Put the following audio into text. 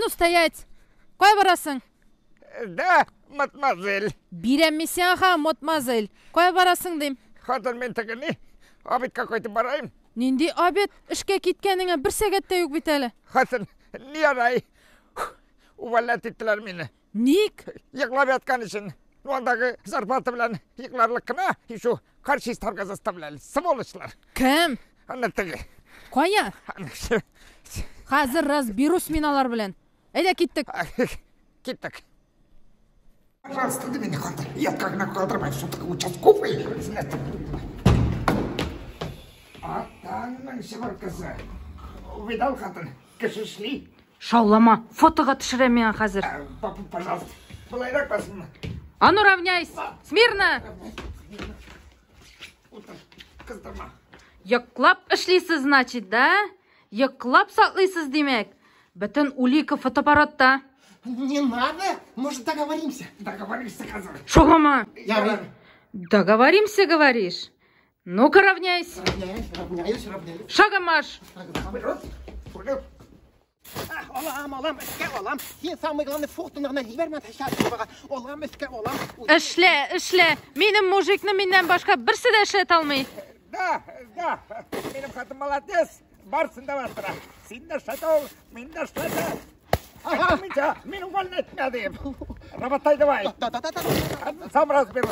ну стоять! Кая барасың? Да, мадемуазель. Бирәм мин сиңа ха, мадемуазель. Кая барасың дим? Хатын, мин теге ни, обедка кайтып барайым. Нинди обед? Эшкә киткәнеңә бер сәгать тә юк бит әле. Хатын, ни ярай. Увольнять иттеләр мине. Ник? Йоклап яткан өчен. Ну, андагы зарплата белән йокларлык кына, еще кар чистарга заставляли. Сволочьлар. Кем? Аны теге. Кая? Аны Хәзер разберусь мин алар белән. Әйдә киттек. Киттек. Пожалуйста, ты меня хатын. Я как на калдырмай, что такое участковый. Атаңның чыбыркысы. Увидал, хатын, кеше эшли. Шаулама, фотога төшерәм миңа хәзер. Пожалуйста, былайрак басын. А ну равняйся! Смирно! Утыр, кыздырма. Йоклап эшлисез, значит, да? Йоклап саклыйсыз, димәк. Бөтен улика фотоаппаратта. Не надо, может, договоримся. Договоришься, хәзер. Шаулама! Я Договоримся, говоришь? Ну-ка, равняйся. равняюсь, равняюсь, равняюсь. Шагом марш! Вперед, вперед. Алам, алам, эшкә алам. Син самый главный фотоны гына җибәрмә Шарипова. Алам, эшкә алам. Эшлә, эшлә. Минем мужикны миннән башка берсе дә эшләтә алмый. Да, да, минем хатын молодец. Барсын да бастыра. Син дә эшләтә ул, мин дә эшләтә. Әйтмичә, мин увольнять дип. Работай давай. Да, да, да, да. Сам разберусь.